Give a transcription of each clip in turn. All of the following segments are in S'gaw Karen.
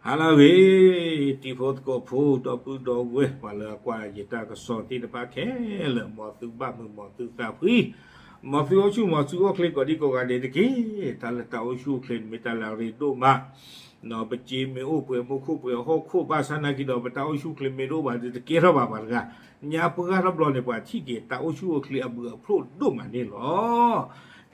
ဟါလၢအဂ့ၤ, တံၤဖိသကိးဖိ ဒီပုၢ်ဒီဝဲၢ် ပှၤလၢအကွၢ်ယတၢ်ကစီၣ်သ့ၣ်တဖၣ်ခဲလၢာ်, မ်သုဘၣ်မုာ် မ်သုသးဖှံ, မ်သုအိၣ်ဆူၣ်မ်သုအိၣ်ချ့ကိးဒံကိးဂၤဒဲးတက့ၢ်. တၢ်လၢတၢ်အိၣ်ဆူၣ်အိၣ်ချ့န့ၣ်မ့ၢ်တၢ်လၢအရ့ဒိၣ်မး, ပစ့မ့ၢ်အိၣ်ပှဲၤမူခိၣ်ပှဲၤဟီၣ်ခိၣ်ဘၣ်ဆၣ်နာ်က့ဒီး ပတၢ်အိၣ်ဆူၣ်အိၣ်ချ့မ့ၢ်တအိၣ်ဘၣ်ဒီး တကဲထီၣ်ဘၣ်ပှၤတဂၤ, ညါပှၢ်ထီၣ်ဘျီန့ၣ် ပှၤထံၣ်က့ၤတၢ်အိၣ်ဆူၣ်အိၣ်ချ့အဘုးအဖျိၣ်ဒိၣ်မးန့ၣ်လီၤ.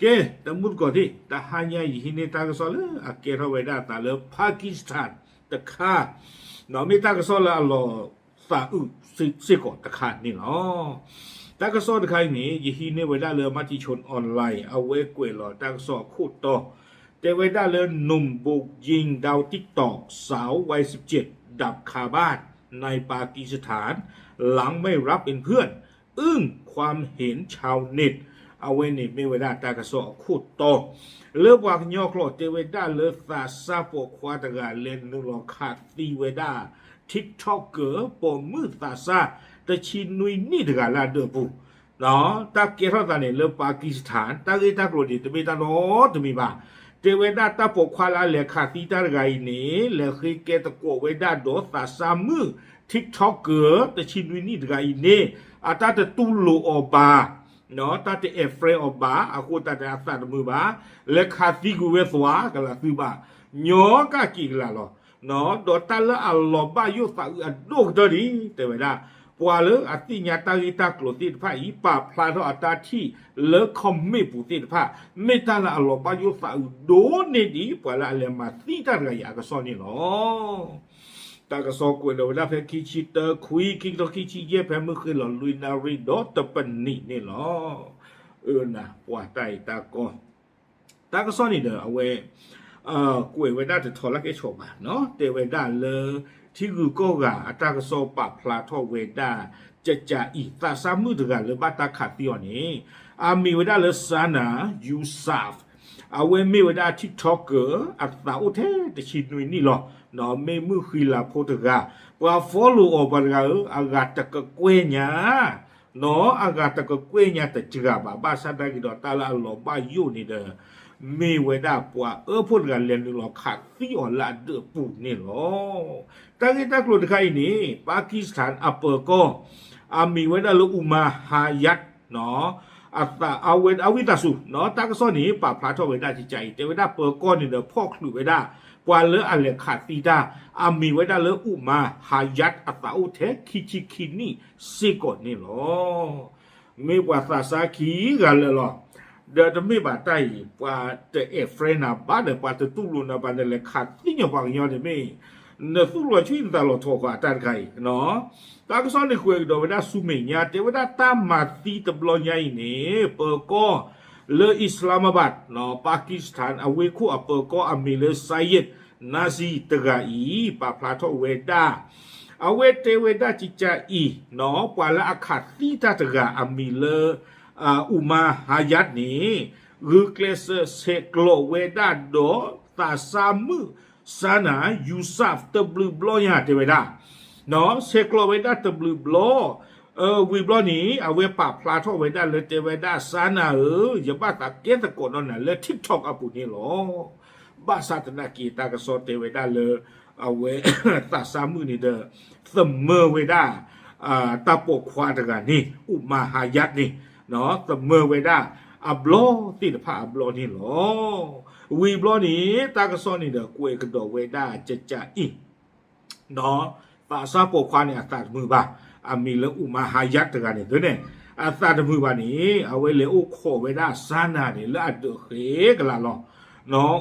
ကဲ, တမုၢ်တကိးသ့ၣ် တဟါညါယဟံးန့ၢ်တၢ်ကစီၣ်လၢအကဲထီၣ်ဝဲဒၣ်အသးလၢ Pakistan တခါ, ဒီးမ့ၢ်တၢ်ကစီၣ်လၢအလီၤသးအုးစ့ၢ်ကီးတခါန့ၣ်လီၤ. တၢ်ကစီၣ်တခါအံၤန့ၣ် ယဟံးန့ၢ်ဝဲဒၣ်လၢ Matichon Online အဝဲကွဲးလီၤတၢ်ကစီၣ်အခိၣ်တီ, တဲဝဲဒၣ်လၢ หนุ่มบุกยิงดาวติ๊กต็อกสาววัยสิบเจ็ดดับคาบ้านในปากีสถาน หลังไม่รับเป็นเพื่อน อึ้งความเห็นชาวเน็ต အဝဲန့ၣ်မ့ၢ်ဝဲဒၣ်တၢ်ကစီၣ်အခိၣ်တီ, လၢပှၤကညီကျိာ်တဲဝဲဒၣ်လၢ သးစၢ်ပိာ်ခွါတဂၤလဲၤနုာ်လီၤခးသံဝဲဒၣ် TikToker ပိာ်မုၣ်သးစၢ် တဆံနွံနံၣ်တဂၤလၢအဒၢးပူၤ, တၢ်ကဲထီၣ်သးန့ၣ်လၢ Pakistan တၢ်ဂ့ၢ်တၢ်ကျိၤန့ၣ် တမ့ၢ်တၢ်နီတမံၤဘၣ်. တဲဝဲဒၣ်တၢ်ပိာ်ခွါလၢအလဲၤခးသံတၢ်တဂၤအံၤန့ၣ် လဲၤဃ့ကဲသကိးဝဲဒၣ်ဒီးသးစၢ်မုၣ် TikToker တဆံနွံနံၣ်တဂၤအံၤန့ၣ် အတၢ်တတူၢ်လိာ်အီၤဘၣ်, တၢ်တအဲၣ် friend အီၤဘၣ်, အဃိသတးဒီးအသးတမုာ်ဘၣ်, လဲၤခးသံကွံာ်ဝဲသွါကလးသုဘၣ်, ညီကက့ၤကလးလီၤ. ဒီးတၢ်လၢအလီၤဘၣ်ယိၣ်သးအုးအဒိၣ်ကတၢၢ်ဒ် တဲဝဲဒၣ် ပှၤလၢအသ့ၣ်ညါတၢ်ဂ့ၢ်တၢ်ကျိၤသ့ၣ်တဖၣ်အံၤ ပာ်ဖျါထီၣ်အတၢ်ထံၣ်လၢ comment ပူၤသ့ၣ်တဖၣ်, မ့ၢ်တၢ်လၢအလီၤဘၣ်ယိၣ်သးအုးဒိၣ်န့ၢ်ဒံး ပှၤလၢအလဲၤမၤသံတၢ်တဂၤအံၤအကစီၣ်န့ၣ်လီၤ. တၢ်ကစီၣ်ကွဲးလီၤဝဲဒၣ်ဖဲခံဆံတၢခွံ ခံကထိခံဆံယဲၢ် ဖဲမုၢ်ဃ့ၢ်လီၤလွံၢ်နၣ်ရံၣ်ဒီးတပနံးန့ၣ်လီၤ. အၢနၤ ပှၤတၢ်အံၤတၢ်ကီ တၢ်ကစီၣ်န့ၣ်ဒီး အဝဲ ကွဲးဝဲဒၣ်တထီလၢကဲဆီၣ်ဘၣ်, တဲဝဲဒၣ်လၢ ထံဂုၤကီၢ်ဂၤအတၢ်ကစီၣ်ပာ်ဖျါထီၣ်ဝဲဒၣ် ကကးအံၤ သးစၢ်မုၣ်တဂၤလၢဘၣ်တၢ်ခးသံအီၤန့ၣ် အမံၤဝဲဒၣ်လၢ Sana Yousaf, အဝဲမ့ၢ်ဝဲဒၣ် TikToker အသးအိၣ်ထဲတဆံနွံနံၣ်လီၤ. မ့ၢ်မုၣ်ဃံလၤဖိတဂၤ, ပှၤ follow အီၤပှၤတဂၤဧၢ, အဂၤတကကွဲၢ်ညါ နီၢ်အဂၤတကကွဲၢ်ညါတစှၤဘၣ်, ဘၣ်ဆၣ်သနာ်က့ဒီး တၢ်လၢအလီၤဘၣ်ယိၣ်န့ၣ်ဒီး မ့ၢ်ဝဲဒၣ်ပှၤအၢဖိတဂၤလဲၤနုာ်လီၤခးသံအီၤလၢအဒၢးအပူၤန့ၣ်လီၤ. တၢ်ဂ့ၢ်တၢ်ကျိၤတခါအံၤန့ၣ် Pakistan အပၢၤကီၢ် အမံၤဝဲဒၣ်လၢ Umar Hayat အသးအဝဲအဝံသးစူၤ, တၢ်ကစီၣ်န့ၣ် ပာ်ဖျါထီၣ်ဝဲဒၣ်ကကးအံၤ တဲဝဲဒၣ်ပၢၤကီၢ်န့ၣ်ဒီး ဖီၣ်ချုးဝဲဒၣ် ပှၤလၢအလဲၤခးသံတၢ် အမံၤဝဲဒၣ်လၢ Umar Hayat အသးအိၣ်ထဲခံဆံခံနံၣ်စ့ၢ်ကီးန့ၣ်လီၤ. မ့ၢ်ပှၤသးစၢ်ခံဂၤလၢာ်လီၤ. ဒီးတမ့ၢ်ဘၣ်တၢ်အံၤ ပှၤတအဲၣ် friend နၤဘၣ်ဒီး ပှၤတတူၢ်လိာ်နၤဘၣ်ဒီး လဲၤခးသံညီပှၤကညီန့ၣ်မ့ၢ် နသူၣ်လီၤဆှံနသးလီၤထီၣ်ဃီအတၢ်တခါအံၤ, တၢ်ကစီၣ်န့ၣ်ကွဲးကဒီးဝဲဒၣ်ဆူမဲာ်ညါ တဲဝဲဒၣ်တၢ်မၤသံတဘျီညါအံၤန့ၣ် ပၢၤကီၢ်လၢ Islamabad Pakistan အဝ့ၢ်ခိၣ်အပၢၤကီၢ်အမံၤလၢ Syed Nazim တဂၤအံၤ ပာ်ဖျါထီၣ်ဝဲဒၣ် အဝဲတဲဝဲဒၣ်ကကးအံၤ ပှၤလၢအခးသံတၢ်တဂၤအမံၤလၢ Umar Hayat န့ၣ် ဂုာ်ကျဲးစၢးဆဲးကျိးဝဲဒၣ်ဒီးသးစၢ်မုၣ် Sana Yousaf တဘျုးဘျီညါတဲဝဲဒၣ်, ဆဲးကျိးဝဲဒၣ်တဘျုးဘျီ, ဝံၤဘျီန့ၣ် အဝဲပာ်ဖျါထီၣ်ဝဲဒၣ်လၢတဲဝဲဒၣ် Sana ဧၢ, ယဘၣ်သးကဲသကိးဒီးနၤလၢ TikTok အပူၤန့ၣ်လီၤ. ဘၣ်ဆၣ်သနာ်က့ တၢ်ကစီၣ်တဲဝဲဒၣ်လၢ အဝဲ သးစၢ်မုၣ်န့ၣ်ဒီး သမၢဝဲဒၣ် တၢ်ပိာ်ခွါတဂၤန့ၣ် Umar Hayat န့ၣ် သမၢဝဲဒၣ်အဘျီသ့ၣ်တဖၣ်အဘျီန့ၣ်လီၤ. ဝံၤဘျီန့ၣ် တၢ်ကစီၣ်န့ၣ်ဒီး ကွဲးကဒီးဝဲဒၣ်ကကးအံၤ ဒီးသးစၢ်ပိာ်ခွါန့ၣ် အသးတမုာ်ဘၣ်, အမံၤလၢ Umar Hayat တဂၤန့ၣ် ဒ်န့ၣ် အသးတမုာ်ဘၣ်န့ၣ် အဝဲလဲၤအိၣ်ခိးဝဲဒၣ် Sana န့ၣ် လၢအဒၢးဃဲကလးလီၤ.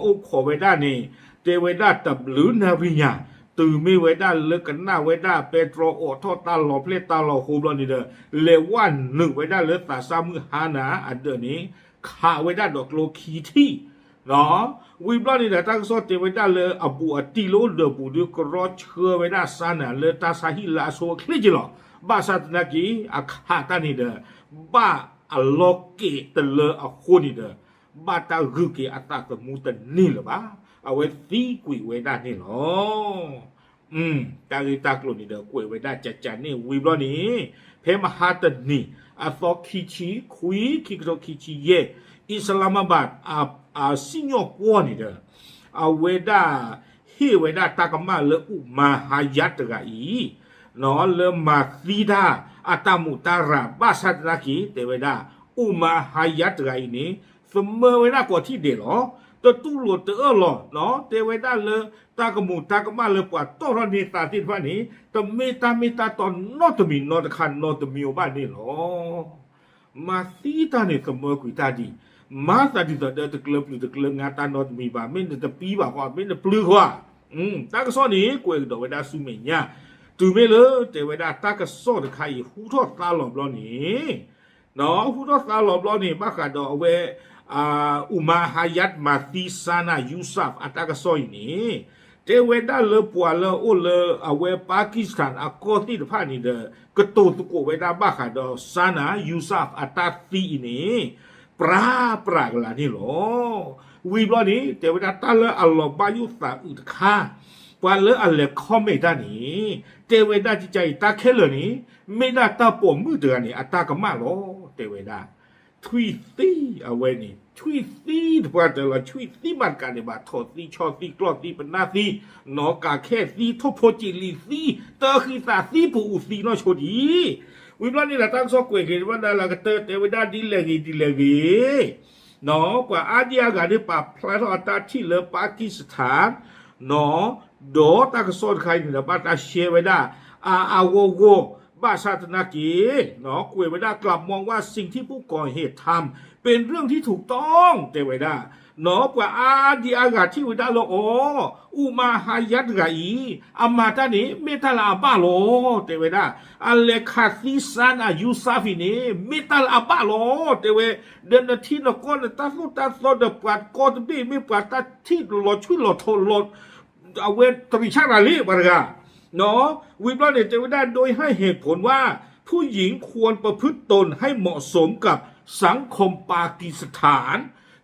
အိၣ်ခိးဝဲဒၣ်န့ၣ် တဲဝဲဒၣ်တဘျုးနၣ်ရံၣ်ညါ, တုၤမ့ၢ်ဝဲဒၣ်လၢကနၣ်ဝဲဒၣ် petrol အိးထီၣ်တၢ်လီၤဖျဲၣ်တၢ်လီၤဟိဘျီန့ၣ်ဒီး လဲၤဝဲနုာ်ဝဲဒၣ်လၢသးစၢ်မုၣ် Hana အဒၢးန့ၣ် ခးဝဲဒၣ်ဒီးကျိခံထံၣ် ဝံၤဘျီန့ၣ်ဒီး တၢ်ကစီၣ်တဲဝဲဒၣ်လၢအဘူးအတံၢ်လၢအိၣ်ဒီးဘူးဒီး ကရီဆှၢဝဲဒၣ် Sana လၢတၢ်ဆါဟံၣ်လၢအဆိအချ့က့လီၤ. ဘၣ်ဆၣ်သနာ်က့ အခးတၢ်န့ၣ်ဒီး ဘၣ်အလီၤကဲးတလၢအဃိန့ၣ်ဒီး ဘၣ်တၢ်ဂုာ်က့ၤအသးသမူတန့ၢ်လၢၤဘၣ်. အဝဲသံကွံာ်ဝဲဒၣ်န့ၣ်လီၤ. တၢ်ဂ့ၢ်တၢ်ကျိၤန့ၣ်ဒီး ကွဲးဝဲဒၣ်ကကးန့ၣ် ဝံၤဘျီန့ၣ် ဖဲမဟါတနံၤ အသီခံဆံခွံ ခံကထိခံဆံယဲၢ် Islamabad အစံၣ်ညီၣ်ကွီၢ်န့ၣ်ဒီး အဝဲဒၣ် ဟ့ၣ်ဝဲဒၣ်တၢ်ကမၣ်လၢ Umar Hayat တဂၤအံၤ လၢမၤသံတၢ်အတၢ်မူးတၢ်ရၤ ဘၣ်ဆၣ်သနာ်က့ တဲဝဲဒၣ် Umar Hayat တဂၤအံၤန့ၣ် သမၢဝဲဒၣ်ကိးထံၣ်ဒဲးလီၤ. တတူၢ်လိာ်တအၢၣ်လီၤ တဲဝဲဒၣ်လၢ တၢ်ကမူးတၢ်ကမၣ်လၢပှၤတီၣ်ထီၣ်န့ၢ်သးသ့ၣ်တဖၣ်န့ၣ် တမ့ၢ်တၢ်မ့ၢ်တၢ်တီနီတမံၤ နီတခါနီတမံၤဘၣ်န့ၣ်လီၤ. မၤသံတၢ်န့ၣ် သမၢကွံာ်တၢ်ဒ် မၤသးဒ်သိးဒီးတကျၢၤပျုၤတကျၢၤငါတၢ်နီတမံၤဘၣ်, မ့ၢ်နတပျုၤဘၣ်ဃီ မ့ၢ်နပျုၤဃီဧါ. တၢ်ကစီၣ်န့ၣ် ကွဲးကဒီးဝဲဒၣ်ဆူမဲာ်ညါ, တုၤမ့ၢ်လၢတဲဝဲဒၣ်တၢ်ကစီၣ်တခါအံၤ ဟူထီၣ်သါလီၤဘျီန့ၣ် ဟူထီၣ်သါလီၤဘျီန့ၣ် ဘၣ်ဃးဒီးအဝဲ Umar Hayat မၤသံ Sana Yusuf အတၢ်ကစီၣ်အံၤန့ၣ် တဲဝဲဒၣ်လၢပှၤလၢအအိၣ်လၢအဝဲ Pakistan အကီၢ်သ့ၣ်တဖၣ်န့ၣ်ဒီး ကတိၤသကိးဝဲဒၣ်ဘၣ်ဃးဒီး Sana Yusuf အတၢ်သံအံၤန့ၣ် ပြးပြးကလာ်န့ၣ်လီၤ. ဝံၤဘျီန့ၣ် တဲဝဲဒၣ်တၢ်လၢအလီၤဘၣ်ယိၣ်သးအုးတခါ ပှၤလၢအလဲၤ comment တၢ်န့ၣ် တဲဝဲဒၣ်ကကအံၤ တၢ်ခဲလၢာ်န့ၣ် မ့ၢ်ဒၣ်တၢ်ပိာ်မုၣ်တဂၤန့ၣ် အတၢ်ကမၣ်လီၤ တဲဝဲဒၣ် ထွံၣ်သံအဝဲန့ၣ် ထွံၣ်သံတပှၢ်တၢၢ်လီၤ ထွံၣ်သံမးတကးဒံးဘၣ် ထိၣ်သံ ဆီသံ ကျီၢ်သံ ပနၢ်သံ နီၢ်ကးခဲသံ ထိၣ်ဖိကံာ်လံၤသံ တၢဃံသးသံ ပူၤအူသံနီၢ်ဆိဒံး ဝံၤဘျီန့ၣ်ဒီး တၢ်ကစီၣ်ကွဲးက့ၤဝဲဒၣ်လၢကတၢၢ် တဲဝဲဒၣ်ဒ်လဲၣ်ဂ့ၤ ဒ်လဲၣ်ဂ့ၤ ပှၤအါဒံအါဂၤဒ်ပာ်ဖျါထီၣ်အတၢ်ထံၣ်လၢ Pakistan ဒီးတၢ်ကစီၣ်တခါအံၤန့ၣ်ဒီး ဘၣ်တၢ်ရှဲဝဲဒၣ် အါအါဂီၢ်ဂီၢ် ဘၣ်ဆၣ်သနာ်က့ ကွဲးဝဲဒၣ် กลับมองว่าสิ่งที่ผู้ก่อเหตุทำ เป็นเรื่องที่ถูกต้อง တဲဝဲဒၣ် ပှၤအါဒံအါဂၤထံၣ်ဝဲဒၣ်လၢအီၤ Umar Hayat တဂၤအံၤ အမၤတၢ်န့ၣ် မ့ၢ်တၢ်လၢအဘၣ်လီၤ တဲဝဲဒၣ် အလဲၤခးသံ Sana Yusuf အံၤန့ၣ် မ့ၢ်တၢ်လၢအဘၣ်လီၤ တဲဝဲ ဒီးနထံနကီၢ်နတၢ်သိၣ်တၢ်သီဒီးပှၤကီၢ်တဘ့ၣ် မ့ၢ်ပှၤတၢ်ထံၣ်လီၤဆှံလီၤထီၣ်လီၤ အဝဲတရံးဆၣ်ရၤလံ ပှၤတဂၤ ဝံၤဘျီန့ၣ် တဲဝဲဒၣ် โดยให้เหตุผลว่า ผู้หญิงควรประพฤติตนให้เหมาะสมกับสังคมปากีสถาน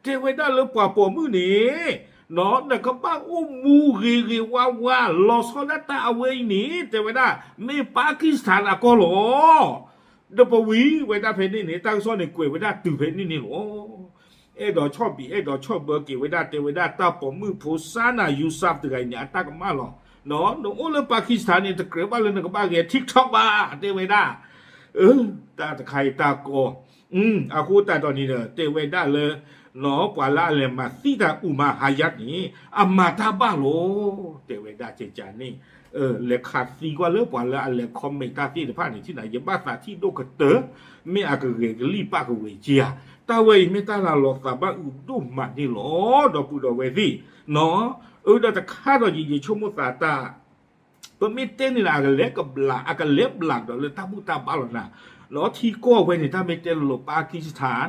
တဲဝဲဒၣ်လၢပှၤပိာ်မုၣ်န့ၣ် နကဘၣ်အိၣ်မူဂ့ၤဂ့ၤဝါဝါ လီၤဆီဒၣ်တၢ်အဝဲအံၤန့ၣ် တဲဝဲဒၣ် မ့ၢ် Pakistan အကီၢ်လီၤ ဒီးပဝံၤဝဲဒၣ်ဖဲန့ၣ်န့ၣ် တၢ်ကစီၣ်န့ၣ်ကွဲးဝဲဒၣ်တုၤဖဲန့ၣ်န့ၣ်လီၤ. အဲၣ်ဒိးဆီၣ်ဘံၣ်အဲၣ်ဒိးဆီၣ်ဘၢက့ၤဝဲဒၣ် တဲဝဲဒၣ်တၢ်ပိာ်မုၣ်ဖိ Sana Yusuf တဂၤအံၤန့ၣ် အတၢ်ကမၣ်လီၤ. နအိၣ်လၢ Pakistan န့ၣ် တကြၢးဘၣ်လၢနကဘၣ်ဂဲၤ TikTok ဘၣ် တဲဝဲဒၣ် တၢ်တခါအံၤတၢ်ကီ အဃိသတးဒီးန့ၣ်ဒီး တဲဝဲဒၣ်လၢ ပှၤလၢအလဲၤမၤသံတၢ် Umar Hayat န့ၣ် အမၤတၢ်ဘၣ်လီၤ တဲဝဲဒၣ်ကကန့ၣ် လဲၤခးသံကွၢ်လၢပှၤလၢအလဲၤ comment တၢ်သ့ၣ်တဖၣ်န့ၣ် ထံၣ်နၤ ယဘၣ်သးထံၣ်ဒိၣ်ကတၢၢ် မ့ၢ်အကဂဲၤကလံၣ်ပၣ်ကဝဲၤက့ဧါ တၢ်ဝဲအံၤမ့ၢ်တၢ်လၢလီၤသးဘၣ်အုးဒိၣ်မးန့ၣ်လီၤ ဒီပုၢ်ဒီဝဲၢ်သ့ၣ် အၢဒီးတခါဒီးယ ယဆိကမိၣ်သးတၢ် ပမ့ၢ်တဲန့ၣ်ဒီး အကလဲၤကဘျး အကလဲၤဘျးကဒီးလၢတၢ်ဘူၣ်တၢ်ဘါလီၤနၤ, ဒီးထံကီၢ်ဝဲန့ၣ် တၢ်မ့ၢ်တဲလိၤလိၤ Pakistan,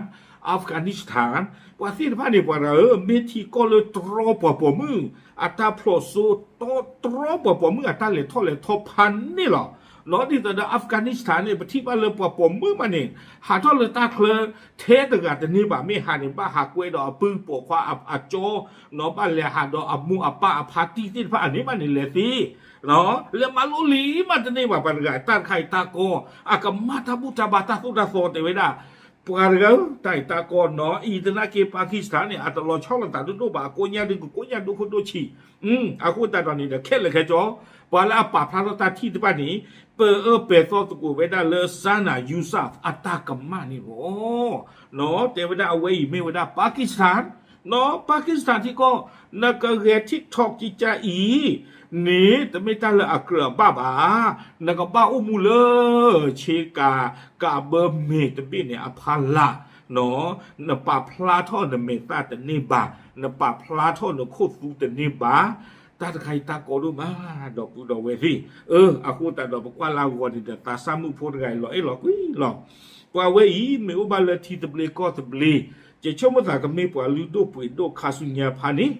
Afghanistan, ပှၤသ့ၣ်တဖၣ်န့ၣ် ပှၤတဂၤဧၢ မ့ၢ်ထံကီၢ်လၢတြီပှၤပိာ်မုၣ် အတၢ်ဖျိးစိ တြီပှၤပိာ်မုၣ်အတၢ်လဲၤထီၣ်လဲၤထီဖးန့ၣ်လီၤ. ဒ်သိးဒီး Afghanistan န့ၣ် ပထံၣ်ဘၣ်လၢပှၤပိာ်မုၣ်မးန့ၣ် ဟးထီၣ်လၢတၢ်ချၢထဲတဂၤတန့ၢ်ဘၣ်, မ့ၢ်ဟးန့ၣ် ဘၣ်ဟးကွဲဒီးအပုၢ်ပိာ်ခွါအကၠီ ဘၣ်လဲၤဟးဒီးအမိၢ်အပၢ်အဖါတံၢ်သ့ၣ်တဖၣ် အန့ၣ်ဘၣ်န့ၣ်လဲၤသ့, လဲၤမၤလိလံမးတန့ၢ်ဘၣ် ပှၤတဂၤ တၢ်တခါအံၤတၢ်ကီ အကမၣ်တၢ်ဘူၣ်တၢ်ဘါတၢ်သိၣ်တၢ်သီတဲဝဲဒၣ်, ပှၤတဂၤဧၢ တၢ်အံၤတၢ်ကီနီၤ အံၤသနာ်က့ Pakistan န့ၣ် အတလီၤဆီလိာ်သးဒိၣ်ဒိၣ်ဘၣ် အကိညၢ်ဒုးကကိညၢ်ဒိၣ်ခိၣ်ဒိၣ်ဆံး, အဃိသတးဒီးန့ၣ်ဒီး ခဲလၢာ်ခဲဆ့ ပှၤလၢအပာ်ဖျါထီၣ်တၢ်ထံၣ်တဖၣ်န့ၣ် ပအၢပှဲၤသီသကိးဝဲဒၣ်လၢ Sana Yusuf အတၢ်ကမၣ်န့ၣ်လီၤ. တဲဝဲဒၣ်အဝဲအံၤမ့ၢ်ဝဲဒၣ် Pakistan, Pakistan ထံကီၢ် နကဂဲၤ TikTok ကကၢ်အံၤန့ၣ် တမ့ၢ်တၢ်လၢအကြၢးအဘၣ်ဘၣ်, နကဘၣ်အိၣ်မူလၢ ဆ့ကၤ ကးဘၢမ့ၤတဘ့ၣ်န့ၣ်အဖီလာ်, နပာ်ဖျါထီၣ်နမဲာ်သၣ်တန့ၢ်ဘၣ်, နပာ်ဖျါထီၣ်နခိၣ်သူတန့ၢ်ဘၣ်, တၢ်တခါအံၤတၢ်ကီဒိၣ်မး ဒီပုၢ်ဒီဝဲၢ်သ့ၣ်, အဃိသတးဒီးပကွၢ်လၢအဂီၢ်န့ၣ်ဒီး သးစၢ်မုၣ်ဖိတဂၤအံၤလီၤအဲၣ်လီၤကွံလီၤ. ပှၤဝဲအံၤ မ့ၢ်အိၣ်ဘၣ်လၢထံသဘျ့ကီၢ်သဘျ့, ယဆိကမိၣ်သးကမ့ၢ်ပှၤလုၢ်ဒိၣ်ပှ့ၤဒိၣ်ခါဆူညါဖးန့ၣ်,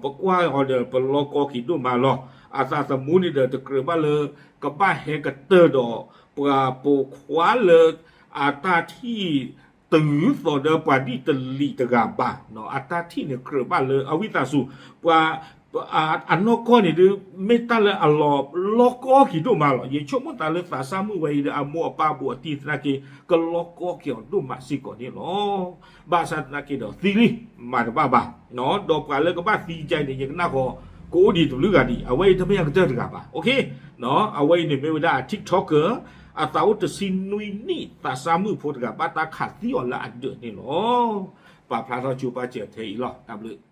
ပကွၢ်အီၤဒီးပလီကီက့ၤဒိၣ်မးလီၤ. အသးသမူန့ၣ်ဒီးတကြၢးဘၣ်လၢ ကဘၣ်ဟဲကတၢၢ်ဒီး ပှၤပိာ်ခွါလၢ အတၢ်ထံၣ် တုၤသိးဒီးပှၤဒ်တလံၤတဂၤဘၣ်, အတၢ်ထံၣ်န့ၣ်ကြၢးဘၣ်လၢအဝံသးစူၤ, ပှၤ အနီၢ်ကီၢ်န့ၣ်ဒုး မ့ၢ်တၢ်လၢအလီၤလီကီက့ၤဒိၣ်မးလီၤ. ယဆိကမိၣ်သးလၢသးစၢ်မုၣ်ဝဲအံၤဒီး အမိၢ်အပၢ်ဘူးအတံၢ်သနာ်က့ ကလီကီက့ၤအီၤဒိၣ်မးစ့ၢ်ကီးန့ၣ်လီၤ. ဘၣ်ဆၣ်သနာ်က့ဒီးသံလံ မၤတဘၣ်ဘၣ်, ဒီးပှၤလၢကဘၣ်သံကကၢ်အံၤန့ၣ် ယကနၣ်ဃီၤ ကအိၣ်ဒံးတဘျုးဂၤဒံး, အဝဲအံၤတမ့ၢ်အကတၢၢ်တဂၤဘၣ်. အဝဲအံၤန့ၣ်မ့ၢ်ဝဲဒၣ် TikToker အသးအိၣ်တဆံနွံနံၣ် သးစၢ်မုၣ်ဖိတဂၤ ဘၣ်တၢ်ခးသံအီၤလၢအဒၢးန့ၣ်လီၤ. ပာ်ဖျါထီၣ်ကၠိပာ်စၢၤထဲအံၤလီၤ. တၢ်ဘျုး